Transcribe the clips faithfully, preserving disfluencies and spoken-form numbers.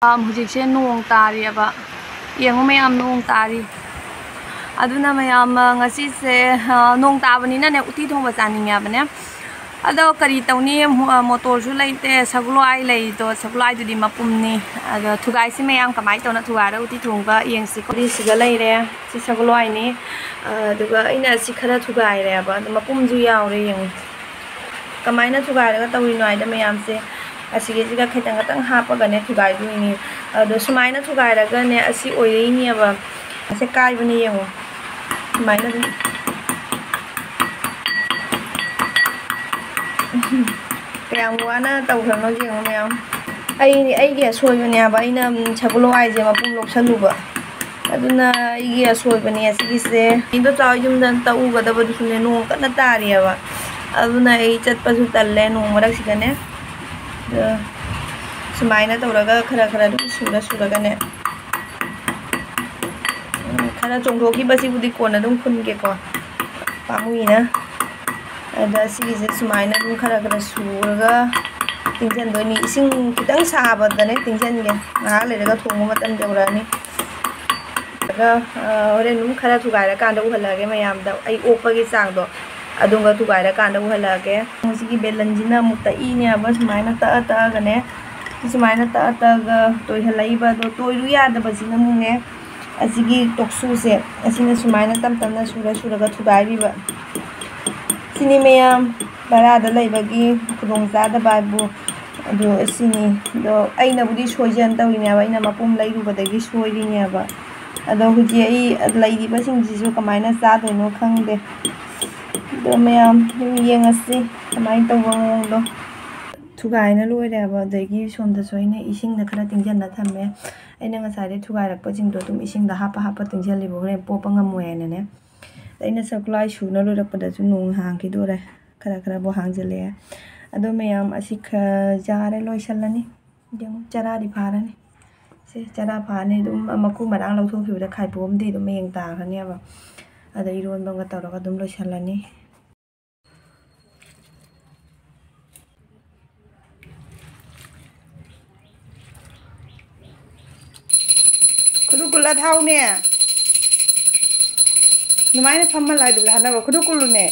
ꯍꯧꯖꯤꯛꯁꯦ ꯅꯣꯡ ꯇꯥꯔꯤꯑꯕ꯫ ꯌꯦꯡꯉꯨ ꯃꯌꯥꯝ, ꯅꯣꯡ ꯇꯥꯔꯤ꯫ ꯑꯗꯨꯅ ꯃꯌꯥꯝ, ꯑ, ꯉꯁꯤꯁꯦ, ꯑ, ꯅꯣꯡ ꯇꯥꯕꯅꯤꯅꯅꯦ, ꯎꯇꯤ ꯊꯣꯡꯕ ꯆꯥꯅꯤꯡꯉꯦ ꯍꯥꯏꯕꯅꯦ꯫ ꯑꯗꯣ ꯀꯔꯤ ꯇꯧꯅꯤ? ꯃꯣ-, ꯑ, ꯃꯣꯇꯣꯔꯁꯨ ꯂꯩꯇꯦ꯫ ꯁꯒꯣꯜꯍꯋꯥꯏ ꯂꯩꯗꯣ, ꯁꯒꯣꯜꯍꯋꯥꯏꯗꯨꯗꯤ ꯃꯄꯨꯝꯅꯤ꯫ ꯑꯗꯣ ꯊꯨꯒꯥꯏꯁꯤ ꯃꯌꯥꯝ, ꯀꯃꯥꯏꯅ ꯇꯧꯅ ꯊꯨꯒꯥꯏꯔꯒ ꯎꯇꯤ ꯊꯣꯡꯕ ꯌꯦꯡꯁꯤꯀꯣ꯫ ꯎꯇꯤꯁꯤꯒ ꯂꯩꯔꯦ꯫ ꯁꯤ ꯁꯒꯣꯜꯍꯋꯥꯏꯅꯤ꯫ ꯑ, ꯑꯗꯨꯒ ꯑꯩꯅ ꯑꯁꯤ ꯈꯔ ꯊꯨꯒꯥꯏꯔꯦꯕ꯫ ꯑꯗꯣ ꯃꯄꯨꯝꯁꯨ ꯌꯥꯎꯔꯦ, ꯌꯦꯡꯉꯨ꯫ ꯀꯃꯥꯏꯅ ꯊꯨꯒꯥꯏꯔꯒ ꯇꯧꯔꯤꯅꯣ ꯍꯥꯏꯗ, ꯃꯌꯥꯝꯁꯦ ꯑꯁꯤꯒꯤꯁꯤꯒ ꯈꯤꯇꯪ ꯈꯤꯇꯪ ꯍꯥꯞꯄꯒꯅꯦ ꯊꯨꯒꯥꯏꯗꯣꯏꯅꯤ꯫ ꯑꯗꯣ ꯁꯨꯃꯥꯏꯅ ꯊꯨꯒꯥꯏꯔꯒꯅꯦ, ꯑꯁꯤ ꯑꯣꯏꯔꯛꯏꯅꯦꯕ꯫ ꯑꯁꯦ ꯀꯥꯏꯕꯅꯦ, ꯌꯦꯡꯉꯣ꯫ ꯁꯨꯃꯥꯏꯅ ꯑꯗꯨꯝ ꯀꯌꯥꯝ ꯋꯥꯅ ꯇꯧꯈ꯭ꯔꯅꯣ ꯌꯦꯡꯉꯣ ꯃꯌꯥꯝ꯫ ꯑꯩ, ꯑꯩꯒꯤ ꯑꯁꯣꯏꯕꯅꯦꯕ, ꯑꯩꯅ, ꯎꯝ, ꯁꯒꯣꯜ ꯍꯋꯥꯏꯁꯦ ꯃꯄꯨꯝ ꯂꯧꯁꯜꯂꯨꯕ꯫ ꯑꯗꯨꯅ ꯑꯩꯒꯤ ꯑꯁꯣꯏꯕꯅꯦ ꯑꯁꯤꯒꯤꯁꯦ꯫ ꯏꯟꯗꯣꯆꯥ ꯌꯨꯝꯗ ꯇꯛꯎꯒꯗꯕꯗꯨꯁꯨꯅꯦ, ꯅꯣꯡ ꯀꯟꯅ ꯇꯥꯔꯤꯑꯕ꯫ ꯑꯗꯨꯅ ꯑꯩ ꯆꯠꯄꯁꯨ ꯇꯜꯂꯦ ꯅꯣꯡ ꯃꯔꯛꯁꯤꯗꯅꯦ꯫ ꯑꯗꯣ ꯁꯨꯃꯥꯏꯅ ꯇꯧꯔꯒ ꯈꯔ ꯈꯔ ꯑꯗꯨꯝ ꯁꯨꯔ ꯁꯨꯔꯒꯅꯦ, ꯎꯝ, ꯈꯔ ꯆꯣꯡꯊꯣꯛꯈꯤꯕꯁꯤꯕꯨꯗꯤ ꯀꯣꯟꯅ ꯑꯗꯨꯝ ꯈꯨꯟꯒꯦꯀꯣ, ꯄꯥꯝꯃꯨꯏꯅ꯫ ꯑꯗ ꯁꯤꯒꯤꯁꯦ ꯁꯨꯃꯥꯏꯅ ꯑꯗꯨꯝ ꯈꯔ ꯈꯔ ꯁꯨꯔꯒ ꯇꯤꯡꯁꯤꯟꯗꯣꯏꯅꯤ꯫ ꯏꯁꯤꯡ ꯈꯤꯇꯪ ꯁꯥꯕꯗꯅꯦ ꯇꯤꯡꯁꯤꯟꯒꯦ, ꯉꯥꯏꯍꯥꯛ ꯂꯩꯔꯒ ꯊꯣꯡꯕ ꯃꯇꯝ ꯌꯧꯔꯛꯑꯅꯤ꯫ ꯑꯗꯨꯒ, ꯑ, ꯍꯣꯔꯦꯟ ꯑꯗꯨꯝ ꯈꯔ ꯊꯨꯒꯥꯏꯔꯀꯥꯟꯗ ꯎꯍꯜꯂꯛꯑꯒꯦ ꯃꯌꯥꯝꯗ, ꯑꯩ ꯑꯣꯛꯄꯒꯤ ꯆꯥꯡꯗꯣ ꯑꯗꯨꯒ ꯊꯨꯒꯥꯏꯔꯀꯥꯟꯗ ꯎꯍꯜꯂꯛꯑꯒꯦ꯫ ꯍꯧꯖꯤꯛꯀꯤ ꯕꯦꯂꯟꯁꯤꯅ ꯑꯃꯨꯛ ꯇꯛꯏꯅꯦꯕ, ꯁꯨꯃꯥꯏꯅ ꯇꯛꯑ ꯇꯛꯑꯒꯅꯦ, ꯁꯨꯃꯥꯏꯅ ꯇꯛꯑ ꯇꯛꯑꯒ ꯇꯣꯏꯍꯜꯂꯛꯏꯕ꯫ ꯑꯗꯣ ꯇꯣꯏꯔꯨ ꯌꯥꯗꯕꯁꯤꯅ ꯑꯃꯨꯛꯅꯦ, ꯑꯁꯤꯒꯤ ꯇꯣꯛꯁꯨꯁꯦ ꯑꯁꯤꯅ ꯁꯨꯃꯥꯏꯅ ꯇꯞ ꯇꯞꯅ ꯁꯨꯔ ꯁꯨꯔꯒ ꯊꯨꯒꯥꯏꯕꯤꯕ꯫ ꯁꯤꯅꯤ ꯃꯌꯥꯝ, ꯚꯔꯥꯗ ꯂꯩꯕꯒꯤ ꯈꯨꯗꯣꯡꯆꯥꯗꯕ ꯍꯥꯏꯕꯨ ꯑꯗꯨ ꯑꯁꯤꯅꯤ꯫ ꯑꯗꯣ ꯑꯩꯅꯕꯨꯗꯤ ꯁꯣꯏꯖꯅ ꯇꯧꯔꯤꯅꯦꯕ, ꯑꯩꯅ ꯃꯄꯨꯝ ꯂꯩꯔꯨꯕꯗꯒꯤ ꯁꯣꯏꯔꯤꯅꯦꯕ꯫ ꯑꯗꯣ ꯍꯧꯖꯤꯛ ꯑꯩ ꯂꯩꯔꯤꯕꯁꯤꯡꯁꯤꯁꯨ ꯀꯃꯥꯏꯅ ꯆꯥꯗꯣꯏꯅꯣ ꯈꯪꯗꯦ꯫ ꯑꯗꯣ ꯃꯌꯥꯝ ꯑꯗꯨꯝ ꯌꯦꯡꯉꯁꯤ ꯀꯃꯥꯏꯅ ꯇꯧꯕ ꯃꯑꯣꯡꯗꯣ꯫ ꯊꯨꯒꯥꯏꯅ ꯂꯣꯏꯔꯦꯕ, ꯑꯗꯒꯤ ꯁꯣꯝꯗꯁꯨ ꯑꯩꯅ ꯏꯁꯤꯡꯗ ꯈꯔ ꯇꯤꯡꯁꯤꯟꯅ ꯊꯝꯃꯦ꯫ ꯑꯩꯅ ꯉꯁꯥꯏꯗꯩ ꯊꯨꯒꯥꯏꯔꯛꯄꯁꯤꯡꯗꯣ ꯑꯗꯨꯝ ꯏꯁꯤꯡꯗ ꯍꯥꯞꯄ ꯍꯥꯞꯄ ꯇꯤꯡꯁꯤꯜꯂꯤꯕ, ꯍꯣꯔꯦꯟ ꯄꯣꯞꯄ ꯉꯝꯃꯣꯏ ꯍꯥꯏꯅꯅꯦ꯫ ꯑꯩꯅ ꯁꯒꯣꯜꯍꯋꯥꯏ ꯁꯨꯅ ꯂꯣꯏꯔꯛꯄꯗꯁꯨ ꯅꯣꯡ ꯍꯥꯡꯈꯤꯗꯣꯔꯦ, ꯈꯔ ꯈꯔꯕꯨ ꯍꯥꯡꯖꯤꯜꯂꯛꯑꯦ꯫ ꯑꯗꯣ ꯃꯌꯥꯝ ꯑꯁꯤ ꯈꯔ ꯌꯥꯔꯦ, ꯂꯣꯏꯁꯤꯜꯂꯅꯤ꯫ ꯌꯦꯡꯉꯨ, ꯆꯔꯥꯗꯤ ꯐꯥꯔꯅꯤ꯫ ꯁꯦ, ꯆꯔꯥ ꯐꯥꯔꯅꯤ꯫ ꯑꯗꯨꯝ ꯃꯀꯨ ꯃꯔꯥꯡ ꯂꯧꯊꯣꯛꯈꯤꯕꯗ ꯈꯥꯏꯄꯣꯛ ꯑꯃꯗꯤ ꯑꯗꯨꯝ ꯃꯌꯦꯡ ꯇꯥꯈ꯭ꯔꯅꯦꯕ꯫ ꯑꯗ ꯏꯔꯣꯟꯕ ꯑꯃꯒ ꯇꯧꯔꯒ ꯑꯗꯨꯝ ꯂꯣꯏꯁꯤꯜꯂꯅꯤ꯫ ꯈꯨꯗꯨ ꯀꯨꯜꯂ ꯊꯥꯎꯅꯦ꯫ ꯑꯗꯨꯃꯥꯏꯅ ꯐꯝꯍꯜꯂ ꯍꯥꯏꯗꯨꯕꯨ ꯍꯥꯟꯅꯕ ꯈꯨꯗꯨ ꯀꯨꯜꯂꯨꯅꯦ꯫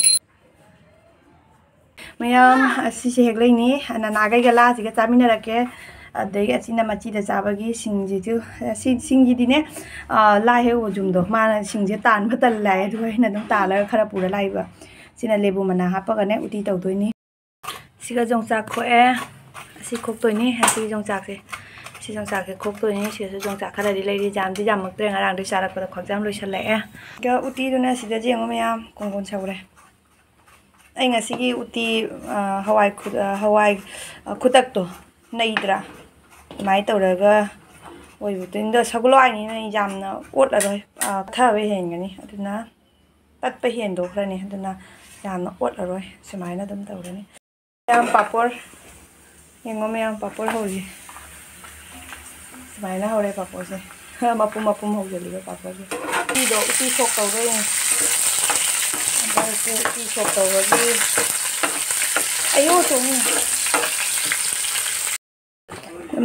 ꯃꯌꯥꯝ ꯑꯁꯤꯁꯦ ꯍꯦꯛ ꯂꯩꯅꯤ꯫ ꯅꯅꯥꯒꯩꯒ ꯂꯥꯁꯤꯒ ꯆꯥꯃꯤꯟꯅꯔꯛꯀꯦ꯫ ꯑꯗꯩ ꯑꯁꯤꯅ ꯃꯆꯤꯗ ꯆꯥꯕꯒꯤ ꯁꯤꯡꯁꯤꯁꯨ, ꯁꯤ, ꯁꯤꯡꯁꯤꯗꯤꯅꯦ, ꯑ, ꯂꯥ ꯍꯦꯛ ꯎꯕ ꯌꯨꯝꯗꯣ, ꯃꯥꯅ ꯁꯤꯡꯁꯦ ꯇꯥꯟꯕ ꯇꯜꯂꯦ ꯍꯥꯏ꯫ ꯑꯗꯨꯒ ꯑꯩꯅ ꯑꯗꯨꯝ ꯇꯥꯜꯂꯒ ꯈꯔ ꯄꯨꯔ ꯂꯥꯛꯏꯕ꯫ ꯁꯤꯅ ꯂꯦꯕꯨ ꯃꯅꯥ ꯍꯥꯞꯄꯒꯅꯦ ꯎꯇꯤ ꯇꯧꯗꯣꯏꯅꯤ꯫ ꯁꯤꯒ ꯌꯣꯡꯆꯥꯛ ꯈꯣꯛꯑꯦ꯫ ꯑꯁꯤ ꯈꯣꯛꯇꯣꯏꯅꯤ꯫ ꯑꯁꯤ ꯌꯣꯡꯆꯥꯛꯁꯦ, ꯁꯤ ꯌꯣꯡꯆꯥꯛꯁꯦ ꯈꯣꯛꯇꯣꯏꯅꯤ꯫ ꯁꯤꯗꯁꯨ ꯌꯣꯡꯆꯥꯛ ꯈꯔꯗꯤ ꯂꯩꯔꯤ꯫ ꯌꯥꯝꯗꯤ ꯌꯥꯝꯃꯛꯇ꯭ꯔꯦ, ꯉꯔꯥꯡꯗꯩ ꯆꯥꯔꯛꯄꯗ ꯈ꯭ꯋꯥꯡꯖꯥꯝ ꯂꯣꯏꯁꯜꯂꯛꯑꯦ꯫ ꯑꯗꯨꯒ ꯎꯇꯤꯗꯨꯅ ꯁꯤꯗ ꯌꯦꯡꯉꯣ ꯃꯌꯥꯝ, ꯀꯣꯡꯒꯣꯟ ꯁꯧꯔꯦ꯫ ꯑꯩ ꯉꯁꯤꯒꯤ ꯎꯇꯤ, ꯑ, ꯍꯋꯥꯏ ꯈꯨ-, ꯑ, ꯍꯋꯥꯏ, ꯑ, ꯈꯨꯇꯛꯇꯣ ꯅꯩꯗ꯭ꯔꯥ? ꯑꯗꯨꯃꯥꯏꯅ ꯇꯧꯔꯒ ꯑꯣꯏꯕꯗꯨꯅꯤꯗ꯫ ꯁꯒꯣꯜ ꯍꯋꯥꯏꯅꯤꯅ ꯌꯥꯝꯅ ꯑꯣꯠꯂꯔꯣꯏ, ꯑ, ꯄꯠꯊꯕ ꯍꯦꯟꯒꯅꯤ꯫ ꯑꯗꯨꯅ ꯄꯠꯄ ꯍꯦꯟꯗꯣꯛꯈ꯭ꯔꯅꯤ꯫ ꯑꯗꯨꯅ ꯌꯥꯝꯅ ꯑꯣꯠꯂꯔꯣꯏ꯫ ꯁꯨꯃꯥꯏꯅ ꯑꯗꯨꯝ ꯇꯧꯔꯅꯤ꯫ ꯃꯌꯥꯝ ꯄꯥꯄꯣꯔ ꯌꯦꯡꯉꯣ, ꯃꯌꯥꯝ ꯄꯥꯄꯣꯔ ꯍꯧꯔꯤ꯫ ꯁꯨꯃꯥꯏꯅ ꯍꯧꯔꯦ ꯄꯥꯄꯣꯔꯁꯦ꯫ ꯃꯄꯨꯝ ꯃꯄꯨꯝ ꯍꯧꯖꯤꯜꯂꯤꯕ ꯄꯥꯄꯣꯔꯁꯦ꯫ ꯎꯇꯤꯗꯣ ꯎꯇꯤ ꯁꯣꯛ ꯇꯧꯗꯣꯏꯅꯦ꯫ ꯍꯟꯗꯛꯁꯦ ꯎꯇꯤ ꯁꯣꯛ ꯇꯧꯕꯒꯤ ꯑꯌꯨꯛ ꯆꯣꯡꯉꯤ꯫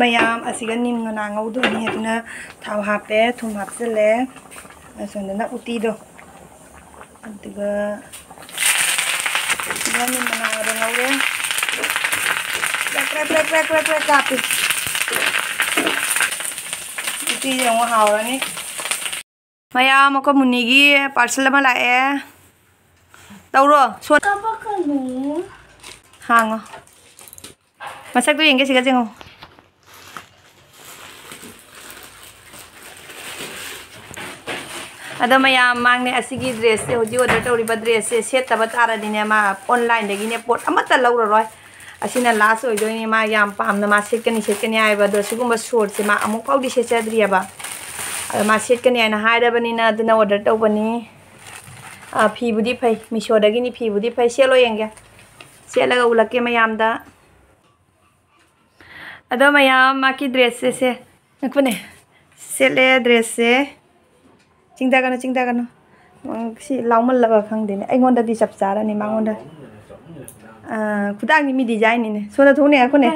ꯃꯌꯥꯝ ꯑꯁꯤꯒ ꯅꯤꯝ ꯃꯅꯥ ꯉꯧꯗꯣꯏꯅꯤ꯫ ꯑꯗꯨꯅ ꯊꯥꯎ ꯍꯥꯞꯄꯦ, ꯊꯨꯝ ꯍꯥꯞꯆꯤꯜꯂꯦ꯫ ꯑꯁꯣꯝꯗꯅ ꯎꯇꯤꯗꯣ꯫ ꯑꯗꯨꯒ ꯁꯤꯒ ꯅꯤꯝ ꯃꯅꯥꯒꯗꯣ ꯉꯧꯔꯦ꯫ ꯄ꯭ꯔꯦꯛ, ꯄ꯭ꯔꯦꯛ, ꯄ꯭ꯔꯦꯛ, ꯄ꯭ꯔꯦꯛ, ꯄ꯭ꯔꯦꯛ, ꯄ꯭ꯔꯦꯛ ꯀꯥꯞꯄꯤ꯫ ꯎꯇꯤꯁꯦ ꯑꯃꯨꯛ ꯍꯥꯎꯔꯅꯤ꯫ ꯃꯌꯥꯝ, ꯑꯩꯈꯣꯏ ꯃꯨꯅꯤꯒꯤ parcel ꯑꯃ ꯂꯥꯛꯑꯦ꯫ ꯇꯧꯔꯣ, ꯁꯣ-, ꯀꯥꯄꯛꯀꯅꯨ꯫ ꯍꯥꯡꯉꯣ꯫ ꯃꯁꯛꯇꯣ ꯌꯦꯡꯒꯦ, ꯁꯤꯒ ꯌꯦꯡꯉꯣ꯫ ꯑꯗꯣ ꯃꯌꯥꯝ, ꯃꯥꯡꯅꯦ ꯑꯁꯤꯒꯤ dressꯁꯦ, ꯍꯧꯖꯤꯛ order ꯇꯧꯔꯤꯕ dressꯁꯦ ꯁꯦꯠꯇꯕ ꯇꯥꯔꯗꯤꯅꯦ, ꯃꯥ onlineꯗꯒꯤꯅꯦ ꯄꯣꯠ ꯑꯃꯠꯇ ꯂꯧꯔꯔꯣꯏ꯫ ꯑꯁꯤꯅ last ꯑꯣꯏꯗꯣꯏꯅꯤ꯫ ꯃꯥ ꯌꯥꯝ ꯄꯥꯝꯅ ꯃꯥ ꯁꯦꯠꯀꯅꯤ, ꯁꯦꯠꯀꯅꯤ ꯍꯥꯏꯕ꯫ ꯑꯗꯣ ꯁꯤꯒꯨꯝꯕ shortꯁꯦ ꯃꯥ ꯑꯃꯨꯛ ꯐꯥꯎꯗꯤ ꯁꯦꯠꯆꯗ꯭ꯔꯤꯑꯕ꯫ ꯑꯗꯣ ꯃꯥ ꯁꯦꯠꯀꯅꯤ ꯍꯥꯏꯅ ꯍꯥꯏꯔꯕꯅꯤꯅ, ꯑꯗꯨꯅ order ꯇꯧꯕꯅꯤ꯫ ꯑꯥ, ꯐꯤꯕꯨꯗꯤ ꯐꯩ, Meeshoꯗꯒꯤꯅꯤ, ꯐꯤꯕꯨꯗꯤ ꯐꯩ꯫ ꯁꯦꯠꯂꯣ ꯌꯦꯡꯒꯦ, ꯁꯦꯠꯂꯒ ꯎꯠꯂꯛꯀꯦ ꯃꯌꯥꯝꯗ꯫ ꯑꯗꯣ ꯃꯌꯥꯝ, ꯃꯥꯒꯤ dressꯁꯦ ꯁꯦ, ꯉꯥꯏꯈꯣꯅꯦ, ꯁꯦꯠꯂꯦ dressꯁꯦ꯫ ꯆꯤꯡꯊꯒꯅꯨ, ꯆꯤꯡꯊꯒꯅꯨ꯫ ꯎꯝ, ꯁꯤ ꯂꯥꯎꯃꯜꯂꯕ ꯈꯪꯗꯦꯅꯦ, ꯑꯩꯉꯣꯟꯗꯗꯤ ꯆꯞ ꯆꯥꯔꯅꯤ, ꯃꯉꯣꯟꯗ꯫ ꯑꯥ, ꯈꯨꯗꯥꯡꯗꯤ ꯃꯤ designꯅꯤꯅꯦ꯫ ꯁꯣꯝꯗ ꯊꯣꯛꯅꯦ, ꯉꯥꯏꯈꯣꯅꯦ꯫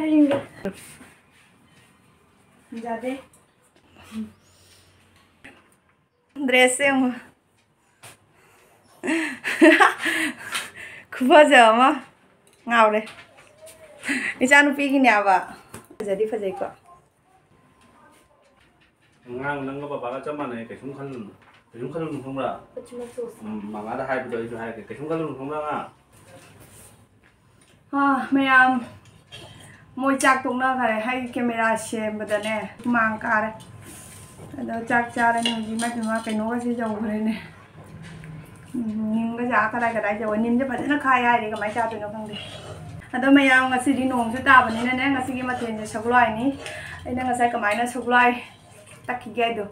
ꯌꯥꯗꯦ꯫ ꯗ꯭ꯔꯦꯁꯁꯦ ꯌꯦꯡꯉꯣ꯫ ꯈꯨꯐꯖ ꯑꯃ꯫ ꯉꯥꯎꯔꯦ꯫ ꯏꯆꯥꯅꯨꯄꯤꯒꯤꯅꯦꯕ꯫ ꯐꯖꯗꯤ ꯐꯖꯩꯀꯣ꯫ ꯑꯉꯥꯡ ꯅꯪꯒ ꯕꯕꯥꯒ ꯆꯞ ꯃꯥꯟꯅꯩ, ꯀꯩꯁꯨꯝ ꯈꯜꯂꯨꯅꯨ꯫ ꯀꯩꯁꯨꯝ ꯈꯜꯂꯨꯅꯨ, ꯈꯪꯕ꯭ꯔꯥ? ꯎꯝ, ꯃꯃꯥꯗ ꯍꯥꯏꯕꯗꯣ ꯑꯩꯁꯨ ꯍꯥꯏꯔꯛꯀꯦ, ꯀꯩꯁꯨꯝ ꯈꯜꯂꯨꯅꯨ, ꯈꯪꯕ꯭ꯔꯥ, ꯑꯉꯥꯡ? ꯑꯥ, ꯃꯌꯥꯝ ꯃꯣꯏ ꯆꯥꯛ ꯇꯣꯛꯅꯈꯔꯦ꯫ ꯑꯩ ꯀꯦꯃꯦꯔꯥ ꯁꯦꯝꯕꯗꯅꯦ ꯍꯨꯃꯥꯡ ꯀꯥꯔꯦ꯫ ꯑꯗꯣ ꯆꯥꯛ ꯆꯥꯔꯅꯤ ꯍꯧꯖꯤꯛ꯫ ꯏꯃꯥ ꯏꯄꯦꯝꯃ, ꯀꯩꯅꯣꯒꯁꯦ ꯌꯧꯈ꯭ꯔꯦꯅꯦ꯫ ꯎꯝ, ꯅꯤꯝꯒꯁꯦ ꯑꯥ ꯀꯗꯥꯏ ꯀꯗꯥꯏ ꯌꯧꯈ꯭ꯔꯦ꯫ ꯅꯤꯝꯁꯦ ꯐꯖꯅ ꯈꯥꯏ ꯍꯥꯏꯔꯤ, ꯀꯃꯥꯏꯅ ꯆꯥꯗꯣꯏꯅꯣ ꯈꯪꯗꯦ꯫ ꯑꯗꯣ ꯃꯌꯥꯝ, ꯉꯁꯤꯗꯤ ꯅꯣꯡꯁꯨ ꯇꯥꯕꯅꯤꯅꯅꯦ, ꯉꯁꯤꯒꯤ ꯃꯊꯦꯜꯁꯦ ꯁꯒꯣꯜꯍꯋꯥꯏꯅꯤ꯫ ꯑꯩꯅ ꯉꯁꯥꯏ ꯀꯃꯥꯏꯅ ꯁꯒꯣꯜꯍꯋꯥꯏ ꯇꯛꯈꯤꯒꯦ ꯍꯥꯏꯗꯣ,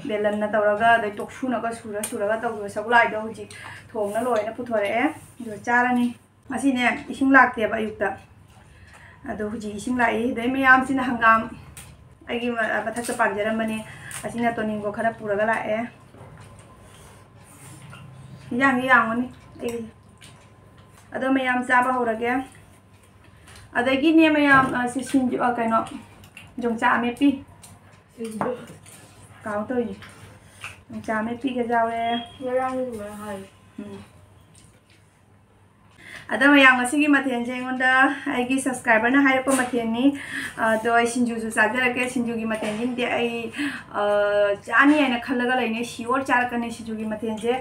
ꯕꯦꯂꯟꯅ ꯇꯧꯔꯒ, ꯑꯗꯩ ꯇꯣꯛꯁꯨꯅꯒ ꯁꯨꯔ ꯁꯨꯔꯒ ꯇꯧꯈꯤꯕ ꯁꯒꯣꯜꯍꯋꯥꯏꯗꯣ ꯍꯧꯖꯤꯛ ꯊꯣꯡꯅ ꯂꯣꯏꯅ ꯄꯨꯊꯣꯔꯛꯑꯦ꯫ ꯑꯗꯨꯒ ꯆꯥꯔꯅꯤ꯫ ꯉꯁꯤꯅꯦ ꯏꯁꯤꯡ ꯂꯥꯛꯇꯦꯕ ꯑꯌꯨꯛꯇ, ꯑꯗꯣ ꯍꯧꯖꯤꯛ ꯏꯁꯤꯡ ꯂꯥꯛꯏ꯫ ꯑꯗꯩ ꯃꯌꯥꯝꯁꯤꯅ ꯍꯪꯒꯥꯝ ꯑꯩꯒꯤ ꯃ-, ꯃꯊꯛꯇ ꯄꯥꯟꯖꯔꯝꯕꯅꯤ, ꯑꯁꯤꯅ ꯇꯣꯅꯤꯡꯈꯣꯛ ꯈꯔ ꯄꯨꯔꯒ ꯂꯥꯛꯑꯦ꯫ ꯏꯟꯖꯥꯡꯗꯤ ꯌꯥꯝꯒꯅꯤ ꯑꯩꯒꯤꯁꯦ꯫ ꯑꯗꯣ ꯃꯌꯥꯝ ꯆꯥꯕ ꯍꯧꯔꯒꯦ꯫ ꯑꯗꯒꯤꯅꯦ ꯃꯌꯥꯝ, ꯑ, ꯁꯤ ꯁꯤꯡꯖꯨ, ꯑ, ꯀꯩꯅꯣ, ꯌꯣꯡꯆꯥꯛ ꯑꯃꯦꯠꯄꯤ꯫ ꯁꯤꯡꯖꯨ꯫ ꯀꯥꯎ ꯇꯧꯔꯤꯅꯤ꯫ ꯌꯣꯡꯆꯥꯛ ꯑꯃꯦꯠꯄꯤꯒ ꯌꯥꯎꯔꯦ꯫ ꯉꯔꯥꯡꯒꯤ ꯑꯗꯨꯃꯥꯏꯅ ꯍꯥꯏ꯫ ꯎꯝ꯫ ꯑꯗꯣ ꯃꯌꯥꯝ, ꯉꯁꯤꯒꯤ ꯃꯊꯦꯜꯁꯦ ꯑꯩꯉꯣꯟꯗ ꯑꯩꯒꯤ subscriberꯅ ꯍꯥꯏꯔꯛꯄ ꯃꯊꯦꯜꯅꯤ꯫ ꯑꯗꯣ ꯑꯩ ꯁꯤꯡꯖꯨꯁꯨ ꯆꯥꯖꯔꯛꯀꯦ꯫ ꯁꯤꯡꯖꯨꯒꯤ ꯃꯊꯦꯜꯁꯤꯃꯗꯤ ꯑꯩ, ꯑ, ꯆꯥꯅꯤ ꯍꯥꯏꯅ ꯈꯜꯂꯒ ꯂꯩꯅꯦ꯫ Sure ꯆꯥꯔꯛꯀꯅꯤ ꯁꯤꯡꯖꯨꯒꯤ ꯃꯊꯦꯜꯁꯦ꯫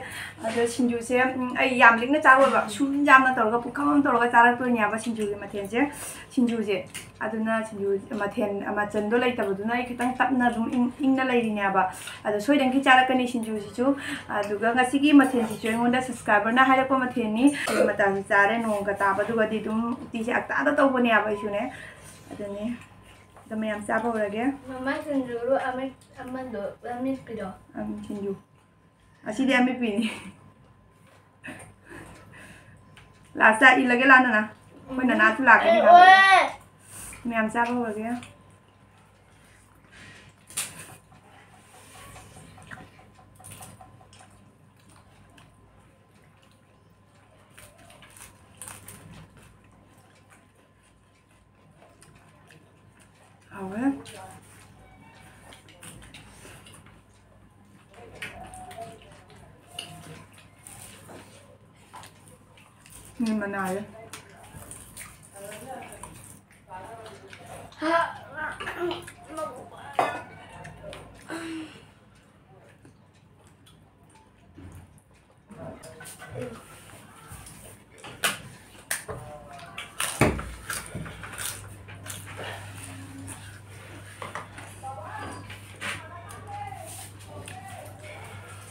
ꯑꯗꯣ ꯁꯤꯡꯖꯨꯁꯦ, ꯎꯝ, ꯑꯩ ꯌꯥꯝ ꯂꯤꯛꯅ ꯆꯥꯔꯣꯏꯕ꯫ ꯁꯨꯝ ꯌꯥꯝꯅ ꯇꯧꯔꯒ ꯄꯨꯈꯝ ꯑꯃ ꯇꯧꯔꯒ ꯆꯥꯔꯛꯇꯣꯏꯅꯦꯕ ꯁꯤꯡꯖꯨꯒꯤ ꯃꯊꯦꯜꯁꯦ꯫ ꯁꯤꯡꯖꯨꯁꯦ꯫ ꯑꯗꯨꯅ ꯁꯤꯡꯖꯨ ꯃꯊꯦꯜ ꯃꯆꯜꯗꯣ ꯂꯩꯇꯕꯗꯨꯅ ꯑꯩ ꯈꯤꯇꯪ ꯇꯞꯅ ꯑꯗꯨꯝ ꯏꯪ-, ꯏꯪꯅ ꯂꯩꯔꯤꯅꯦꯕ꯫ ꯑꯗꯣ ꯁꯣꯏꯗꯅꯀꯤ ꯆꯥꯔꯛꯀꯅꯤ ꯁꯤꯡꯖꯨꯁꯤꯁꯨ꯫ ꯑꯗꯨꯒ ꯉꯁꯤꯒꯤ ꯃꯊꯦꯜꯁꯤꯁꯨ ꯑꯩꯉꯣꯟꯗ subscriberꯅ ꯍꯥꯏꯔꯛꯄ ꯃꯊꯦꯜꯅꯤ꯫ ꯑꯗꯨ ꯃꯇꯥꯡꯁꯤ ꯆꯥꯔꯦ, ꯅꯣꯡꯒ ꯇꯥꯕꯗꯨꯒꯗꯤ ꯑꯗꯨꯝ ꯎꯇꯤꯁꯦ ꯑꯛꯇꯥꯗ ꯇꯧꯕꯅꯦꯕ ꯑꯩꯁꯨꯅꯦ꯫ ꯑꯗꯨꯅꯤ꯫ ꯑꯗꯣ ꯃꯌꯥꯝ ꯆꯥꯕ ꯍꯧꯔꯒꯦ꯫ ꯃꯃꯥ ꯁꯤꯡꯖꯨꯔꯣ ꯑꯃꯦꯠ-, ꯑꯃꯗꯣ, ꯑꯃꯦꯠꯄꯤꯗꯣ? ꯑꯪ, ꯁꯤꯡꯖꯨ꯫ ꯑꯁꯤꯗꯤ ꯑꯃꯦꯠꯄꯤꯅꯤ꯫ ꯂꯥꯁꯇ ꯏꯜꯂꯒꯦ ꯂꯥꯛꯑꯣ ꯅꯅꯥ꯫ ꯑꯩꯈꯣꯏ ꯅꯅꯥꯁꯨ ꯂꯥꯛꯀꯅꯤ ꯑꯦ, ꯂꯥꯛꯑꯣ꯫ ꯑꯣꯏ꯫ ꯃꯌꯥꯝ ꯆꯥꯕ ꯍꯧꯔꯒꯦ꯫ ꯍꯥꯎꯋꯦ꯫ ꯎꯝ, ꯃꯅꯥꯏ꯫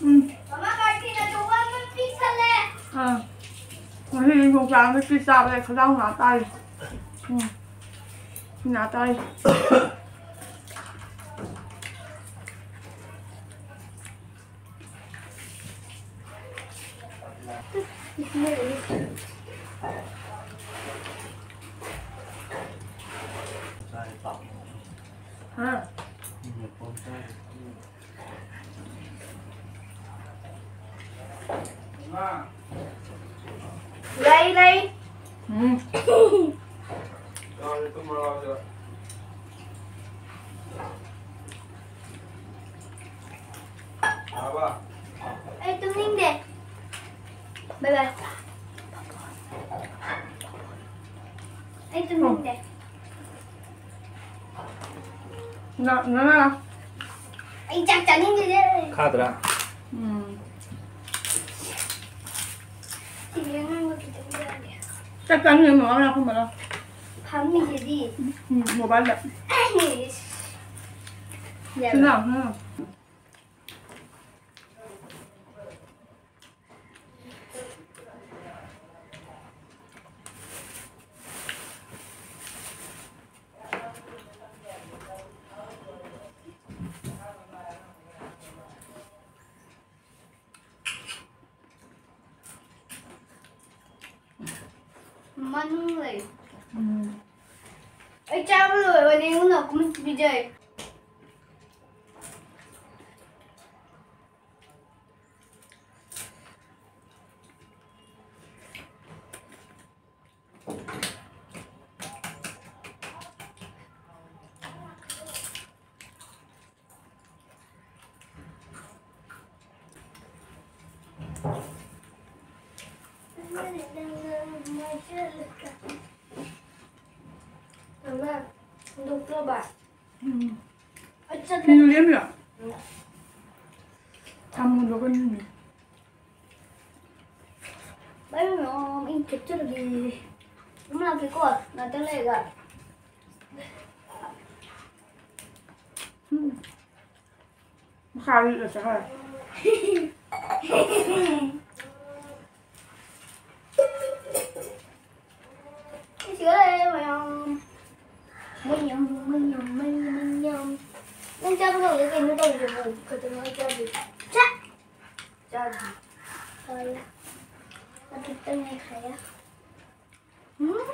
ꯎꯝ꯫ ꯃꯃꯥ ꯀꯥꯔꯇꯤꯅ ꯇꯧꯕ ꯑꯃ ꯄꯤꯛ ꯊꯜꯂꯦ꯫ ꯑꯥ꯫ ꯉꯁꯤꯗꯤ ꯌꯣꯡꯆꯥꯛ ꯑꯃ ꯄꯤꯛ ꯆꯥꯕꯗ ꯈꯗꯥꯡ ꯅꯥ ꯇꯥꯔꯤ꯫ ꯎꯝ꯫ ꯅꯥ ꯇꯥꯔꯤ꯫ ꯍꯥ? ꯂꯩ, ꯂꯩ꯫ ꯎꯝ꯫ ꯑꯩ ꯇꯨꯝꯅꯤꯡꯗꯦ꯫ ꯕꯥꯏ ꯕꯥꯏ꯫ ꯑꯩ ꯇꯨꯝꯅꯤꯡꯗꯦ꯫ ꯅ-, ꯅꯅꯥ꯫ ꯑꯩ ꯆꯥꯛ ꯆꯥꯅꯤꯡꯗꯦ꯫ ꯈꯥꯗ꯭ꯔꯥ? ꯎꯝ꯫ ꯁꯤꯗꯤ ꯑꯉꯥꯡꯕ ꯈꯤꯇꯪ ꯌꯥꯎꯔꯦ꯫ ꯆꯥꯛ ꯆꯥꯅꯤꯡꯉꯦ, ꯃꯃꯥ ꯂꯥꯛꯄ ꯃꯔꯣ꯫ ꯐꯝꯃꯤꯁꯤꯗꯤ꯫ ꯎꯝ, ꯃꯣꯕꯥꯏꯜꯗ꯫ ꯌꯥꯔꯦ꯫ ꯁꯤꯅ, ꯎꯝ꯫ ꯃꯅꯨꯡ ꯂꯩ꯫ ꯎꯝ꯫ ꯑꯩ ꯆꯥꯕ ꯂꯣꯏꯔꯕꯅꯦ, ꯏꯃꯨꯡꯅ ꯑꯃꯨꯛ ꯄꯤꯖꯔꯦ꯫ ꯃꯃꯥ, ꯍꯨꯟꯗꯣꯛꯇ꯭ꯔꯕ? ꯎꯝ꯫ ꯑꯩ ꯆꯠꯂꯦ꯫ ꯐꯤꯅꯨ ꯂꯦꯝꯃꯤꯔꯣ? ꯊꯝꯃꯨꯗꯣ ꯀꯩꯅꯣꯅꯦ꯫ ꯚꯥꯏ, ꯃꯌꯥꯝ ꯏꯪ ꯊꯣꯛꯆꯔꯒꯦ꯫ ꯑꯃ ꯂꯥꯛꯀꯦꯀꯣ, ꯉꯥꯛꯇꯪ ꯂꯩꯔꯒ꯫ ꯎꯝ꯫ ꯃꯈꯥꯗ ꯂꯣꯏ ꯆꯠꯈ꯭ꯔꯦ꯫ ꯁꯤꯒ ꯂꯩꯔꯦ ꯃꯌꯥꯝ꯫ ꯃꯌꯥꯝ, ꯃꯌꯥꯝ, ꯃꯌꯥꯝ, ꯃꯌꯥꯝ꯫ ꯅꯪ ꯆꯥꯕ ꯂꯣꯏꯔꯦ ꯀꯩꯅꯣ ꯇꯧꯔꯤꯗꯨꯕꯨ? ꯈꯛꯇꯪ ꯉꯥꯏ ꯆꯥꯗ꯭ꯔꯤ꯫ ꯆꯥ-, ꯆꯥꯗ꯭ꯔꯤ꯫ ꯍꯣꯏ꯫ ꯑꯗꯨꯇꯪ ꯉꯥꯏꯈ꯭ꯔꯦ꯫ ꯎꯝ?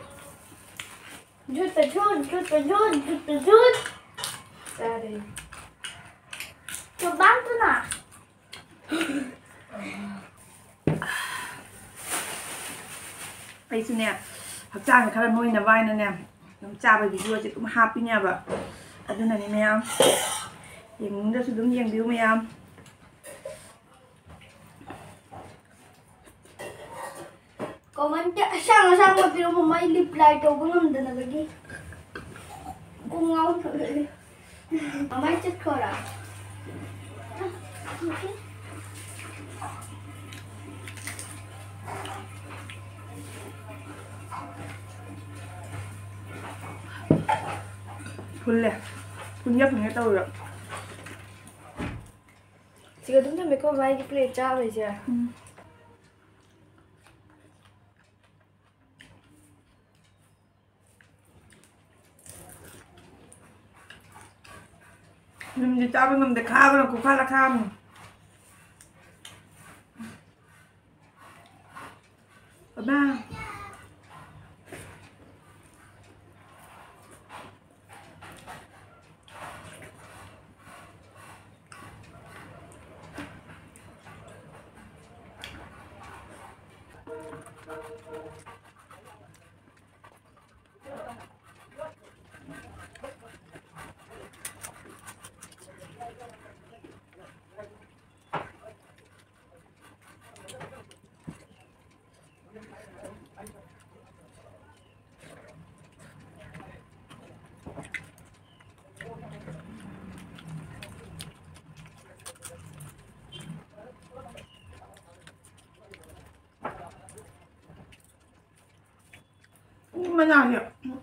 ꯖꯨꯠꯇ ꯖꯨꯠ, ꯖꯨꯠꯇ ꯖꯨꯠ, ꯖꯨꯠꯇ ꯖꯨꯠ꯫ ꯆꯥꯔꯦ꯫ ꯆꯨꯕꯥꯝꯇꯨꯅ꯫ ꯑꯩꯁꯨꯅꯦ, ꯍꯛꯆꯥꯡꯁꯦ ꯈꯔ ꯅꯣꯏꯅꯕ ꯍꯥꯏꯅꯅꯦ, ꯑꯗꯨꯝ ꯆꯥꯕꯒꯤ video ꯁꯦ ꯑꯗꯨꯝ ꯍꯥꯞꯄꯤꯅꯦꯕ꯫ ꯑꯗꯨꯅꯅꯦ ꯃꯌꯥꯝ, ꯌꯦꯡꯅꯤꯡꯗꯁꯨ ꯑꯗꯨꯝ ꯌꯦꯡꯕꯤꯌꯨ ꯃꯌꯥꯝ꯫ Comment ꯑꯁꯥꯡ ꯑꯁꯥꯡꯕ ꯄꯤꯔꯛꯄ, ꯃꯩ reply ꯇꯧꯕ ꯉꯝꯗꯅꯕꯒꯤ ꯀꯣꯛ ꯉꯥꯎꯊꯣꯛꯑꯦ꯫ ꯃꯃꯥꯏ ꯆꯠꯈ꯭ꯔꯣꯔꯥ? ꯐꯨꯜꯂꯦ꯫ ꯐꯨꯟꯒꯦ ꯐꯨꯟꯒꯦ ꯇꯧꯔꯤꯔꯣ? ꯁꯤꯒ ꯑꯗꯨꯝ ꯊꯝꯃꯦꯀꯣ, ꯃꯥꯒꯤ plate ꯆꯥꯕꯩꯁꯦ꯫ ꯎꯝ꯫ ꯌꯨꯝꯗꯤ ꯆꯥꯕ ꯉꯝꯗꯦ, ꯈꯥꯕꯅ ꯈꯨꯈꯥ ꯂꯛꯈꯥ ꯑꯃꯅꯤ꯫ ꯑꯕꯦ꯫ ꯃꯅꯥꯁꯦ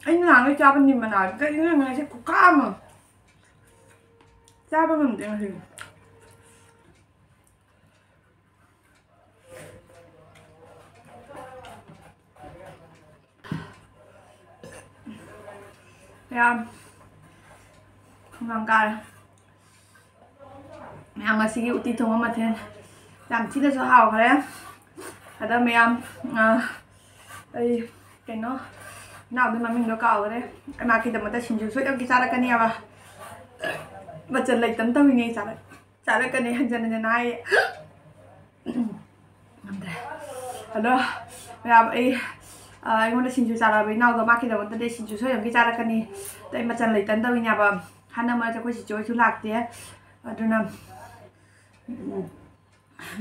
ꯑꯩꯅ ꯅꯍꯥꯟꯒꯩ ꯆꯥꯕ ꯅꯤꯝ ꯃꯅꯥꯁꯦ ꯀꯩꯅꯣ ꯉꯁꯤ ꯈꯨꯈꯥ ꯑꯃ꯫ ꯆꯥꯕ ꯉꯝꯗꯦ ꯉꯁꯤ꯫ ꯃꯌꯥꯝ ꯈꯣꯡꯅꯥꯡ ꯀꯥꯔꯦ꯫ ꯃꯌꯥꯝ ꯉꯁꯤꯒꯤ ꯎꯇꯤ ꯊꯣꯡꯕ ꯃꯊꯦꯜ ꯌꯥꯝ ꯊꯤꯅꯁꯨ ꯍꯥꯎꯈ꯭ꯔꯦ꯫ ꯑꯗ ꯃꯌꯥꯝ, ꯑ, ꯑꯩ ꯀꯩꯅꯣ, ꯏꯅꯥꯎꯗꯨ ꯃꯃꯤꯡꯗꯣ ꯀꯥꯎꯈ꯭ꯔꯦ꯫ ꯏꯃꯥꯒꯤꯗꯃꯛꯇ ꯁꯤꯡꯖꯨ ꯁꯣꯏꯗꯅꯒꯤ ꯆꯥꯔꯛꯀꯅꯤ ꯍꯥꯏꯕ꯫ ꯃꯆꯜ ꯂꯩꯇꯅ ꯇꯧꯔꯤꯅꯦ꯫ ꯆꯥꯔꯛ-, ꯆꯥꯔꯛꯀꯅꯤ ꯍꯟꯖꯟ ꯍꯟꯖꯟꯅ ꯍꯥꯏꯌꯦ꯫ ꯉꯝꯗ꯭ꯔꯦ꯫ ꯑꯗꯣ ꯃꯌꯥꯝ ꯑꯩ, ꯑ, ꯑꯩꯉꯣꯟꯗ ꯁꯤꯡꯖꯨ ꯆꯥꯔꯛꯑꯕ ꯏꯅꯥꯎꯗꯣ ꯃꯥꯒꯤꯗꯃꯛꯇꯗꯤ ꯁꯤꯡꯖꯨ ꯁꯣꯏꯗꯅꯒꯤ ꯆꯥꯔꯛꯀꯅꯤ꯫ ꯑꯗ ꯑꯩ ꯃꯆꯜ ꯂꯩꯇꯅ ꯇꯧꯔꯤꯅꯦꯕ꯫ ꯍꯟꯗꯛ ꯃꯔꯛꯁꯦ ꯑꯩꯈꯣꯏ ꯆꯤꯆꯦ ꯍꯣꯏꯁꯨ ꯂꯥꯛꯇꯦ꯫ ꯑꯗꯨꯅ, ꯎꯝ,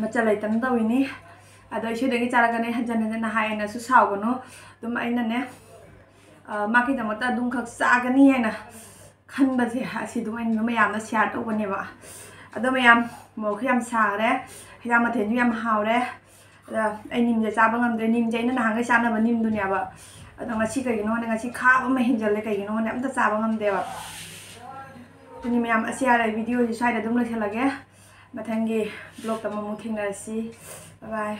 ꯃꯆꯜ ꯂꯩꯇꯅ ꯇꯧꯔꯤꯅꯤ꯫ ꯑꯗꯣ ꯏꯆꯦꯗꯒꯤ ꯆꯥꯔꯛꯀꯅꯤ ꯍꯟꯖꯟ ꯍꯟꯖꯟꯅ ꯍꯥꯏꯌꯦꯅꯁꯨ ꯁꯥꯎꯒꯅꯨ꯫ ꯑꯗꯨꯝ ꯑꯩꯅꯅꯦ, ꯑ, ꯃꯥꯒꯤꯗꯃꯛꯇ ꯑꯗꯨꯝꯈꯛ ꯆꯥꯒꯅꯤ ꯍꯥꯏꯅ ꯈꯟꯕꯁꯦ ꯑꯁꯤ ꯑꯗꯨꯝ ꯑꯩꯅ ꯑꯗꯨꯝ ꯃꯌꯥꯝꯗ share ꯇꯧꯕꯅꯦꯕ꯫ ꯑꯗꯣ ꯃꯌꯥꯝ ꯃꯣꯔꯣꯛꯁꯨ ꯌꯥꯝ ꯁꯥꯈ꯭ꯔꯦ, ꯍꯤꯟꯖꯥꯡ ꯃꯊꯦꯜꯁꯨ ꯌꯥꯝ ꯍꯥꯎꯔꯦ꯫ ꯑꯗ ꯑꯩ ꯅꯤꯝꯁꯦ ꯆꯥꯕ ꯉꯝꯗ꯭ꯔꯦ꯫ ꯅꯤꯝꯁꯦ ꯑꯩꯅ ꯅꯍꯥꯟꯈꯩ ꯆꯥꯅꯕ ꯅꯤꯝꯗꯨꯅꯦꯕ꯫ ꯑꯗꯣ ꯉꯁꯤ ꯀꯩꯒꯤꯅꯣ ꯈꯪꯗꯦ, ꯉꯁꯤ ꯈꯥꯕ ꯑꯃ ꯍꯦꯟꯖꯜꯂꯦ, ꯀꯩꯒꯤꯅꯣ ꯈꯪꯗꯦ, ꯑꯝꯇ ꯆꯥꯕ ꯉꯝꯗꯦꯕ꯫ ꯑꯗꯨꯅꯤ ꯃꯌꯥꯝ, ꯑꯁꯤ ꯍꯥꯏꯔ videoꯁꯤ ꯁ꯭ꯋꯥꯏꯗ ꯑꯗꯨꯝ ꯂꯣꯏꯁꯤꯜꯂꯒꯦ꯫ ꯃꯊꯪꯒꯤ vlogꯇ ꯑꯃꯨꯛ ꯊꯦꯡꯅꯔꯁꯤ꯫ Bye bye꯫